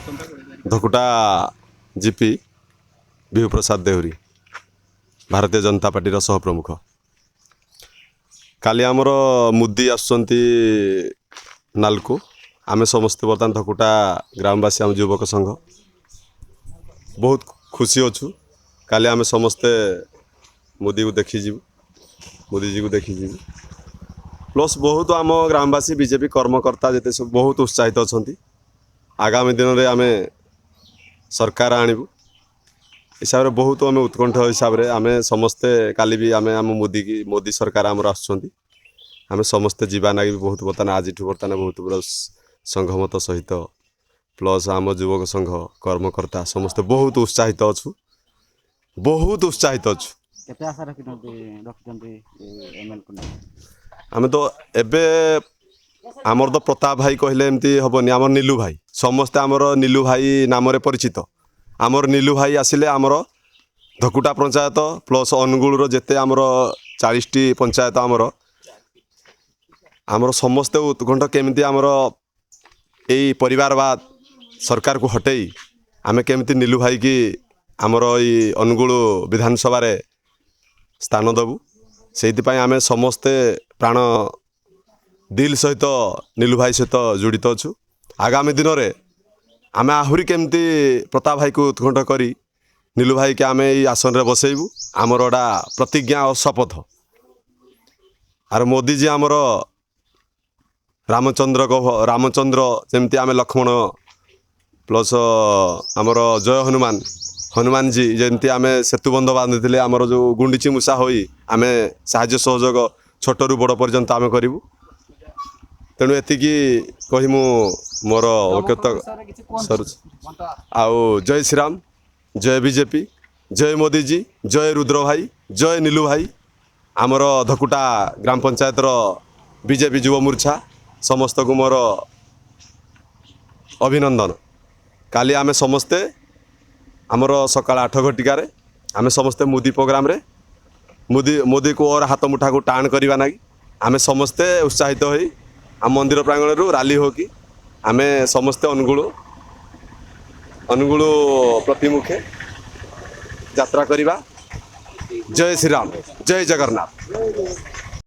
ଧକୁଟା GP Bibhu Prasad Dehury, ଭାରତୀୟ ଜନତା ପାର୍ଟିର ସହପ୍ରମୁଖ। କାଲି ଆମର ମୋଦି ଆସୁଛନ୍ତି ନାଲକୋ। ଆମେ ସମସ୍ତେ ବର୍ତ୍ତମାନ ଧକୁଟା ଗ୍ରାମବାସୀ, ଆମ ଯୁବକ ସଂଘ ବହୁତ ଖୁସି ଅଛୁ। କାଲି ଆମେ ସମସ୍ତେ ମୋଦିକୁ ଦେଖିଯିବୁ, ମୋଦିଜୀକୁ ଦେଖିଯିବୁ। ପ୍ଲସ୍ ବହୁତ ଆମ ଗ୍ରାମବାସୀ, ବିଜେପି କର୍ମକର୍ତ୍ତା ଯେତେ ସବୁ ବହୁତ ଉତ୍ସାହିତ ଅଛନ୍ତି। ଆଗାମୀ ଦିନରେ ଆମେ ସରକାର ଆଣିବୁ ହିସାବରେ ବହୁତ ଆମେ ଉତ୍କଣ୍ଠ ହିସାବରେ ଆମେ ସମସ୍ତେ। କାଲି ବି ଆମେ ଆମ ମୋଦିକି, ମୋଦି ସରକାର ଆମର ଆସୁଛନ୍ତି, ଆମେ ସମସ୍ତେ ଯିବା ନାଗି ବି ବହୁତ ବର୍ତ୍ତମାନ ଆଜିଠୁ ବର୍ତ୍ତମାନ ବହୁତ ପୁରା ସଂଘମତ ସହିତ, ପ୍ଲସ୍ ଆମ ଯୁବକ ସଂଘ କର୍ମକର୍ତ୍ତା ସମସ୍ତେ ବହୁତ ଉତ୍ସାହିତ ଅଛୁ, ବହୁତ ଉତ୍ସାହିତ ଅଛୁ। କେତେ ଆଶା ରଖିଛନ୍ତି ଏମଏଲକୁ ନେଇ? ଆମେ ତ ଏବେ ଆମର ତ ପ୍ରତାପ ଭାଇ କହିଲେ ଏମିତି ହେବନି, ଆମର ନିଲୁ ଭାଇ, ସମସ୍ତେ ଆମର ନିଲୁ ଭାଇ ନାମରେ ପରିଚିତ। ଆମର ନିଲୁ ଭାଇ ଆସିଲେ ଆମର ଧକୁଟା ପଞ୍ଚାୟତ ପ୍ଲସ୍ ଅନୁଗୁଳର ଯେତେ ଆମର 40ଟି ପଞ୍ଚାୟତ, ଆମର ସମସ୍ତେ ଉତ୍କଣ୍ଠ କେମିତି ଆମର ଏଇ ପରିବାରବାଦ ସରକାରକୁ ହଟେଇ ଆମେ କେମିତି ନିଲୁ ଭାଇକି ଆମର ଏଇ ଅନୁଗୁଳ ବିଧାନସଭାରେ ସ୍ଥାନ ଦେବୁ। ସେଇଥିପାଇଁ ଆମେ ସମସ୍ତେ ପ୍ରାଣ ଦିଲ୍ ସହିତ ନିଲୁ ଭାଇ ସହିତ ଜଡ଼ିତ ଅଛୁ। ଆଗାମୀ ଦିନରେ ଆମେ ଆହୁରି କେମିତି ପ୍ରତାପ ଭାଇକୁ ଉତ୍କଣ୍ଠ କରି ନିଲୁ ଭାଇକି ଆମେ ଏଇ ଆସନରେ ବସେଇବୁ, ଆମର ଏଇଟା ପ୍ରତିଜ୍ଞା ଓ ଶପଥ। ଆର ମୋଦିଜୀ ଆମର ରାମଚନ୍ଦ୍ରଙ୍କ, ରାମଚନ୍ଦ୍ର ଯେମିତି ଆମେ ଲକ୍ଷ୍ମଣ, ପ୍ଲସ୍ ଆମର ଜୟ ହନୁମାନ, ହନୁମାନଜୀ ଯେମିତି ଆମେ ସେତୁବନ୍ଧ ବାନ୍ଧିଥିଲେ, ଆମର ଯେଉଁ ଗୁଣ୍ଡିଚି ମୂଷା ହୋଇ ଆମେ ସାହାଯ୍ୟ ସହଯୋଗ ଛୋଟରୁ ବଡ଼ ପର୍ଯ୍ୟନ୍ତ ଆମେ କରିବୁ। ତେଣୁ ଏତିକି କହି ମୁଁ ମୋର ବକ୍ତବ୍ୟ ସରୁଛି। ଆଉ ଜୟ ଶ୍ରୀରାମ, ଜୟ ବିଜେପି, ଜୟ ମୋଦିଜୀ, ଜୟ ରୁଦ୍ର ଭାଇ, ଜୟ ନିଲୁ ଭାଇ। ଆମର ଧକୁଟା ଗ୍ରାମ ପଞ୍ଚାୟତର ବିଜେପି ଯୁବ ମୋର୍ଚ୍ଚା ସମସ୍ତଙ୍କୁ ମୋର ଅଭିନନ୍ଦନ। କାଲି ଆମେ ସମସ୍ତେ ଆମର ସକାଳ 8 ଘଟିକାରେ ଆମେ ସମସ୍ତେ ମୋଦି ପ୍ରୋଗ୍ରାମରେ ମୋଦିକୁ ଓର ହାତ ମୁଠାକୁ ଟାଣ କରିବା ନାଗି ଆମେ ସମସ୍ତେ ଉତ୍ସାହିତ ହୋଇ ଆମ ମନ୍ଦିର ପ୍ରାଙ୍ଗଣରୁ ରାଲି ହୋଇକି ଆମେ ସମସ୍ତେ ଅନୁଗୁଳ ପ୍ରତିମୁଖେ ଯାତ୍ରା କରିବା। ଜୟ ଶ୍ରୀରାମ, ଜୟ ଜଗନ୍ନାଥ।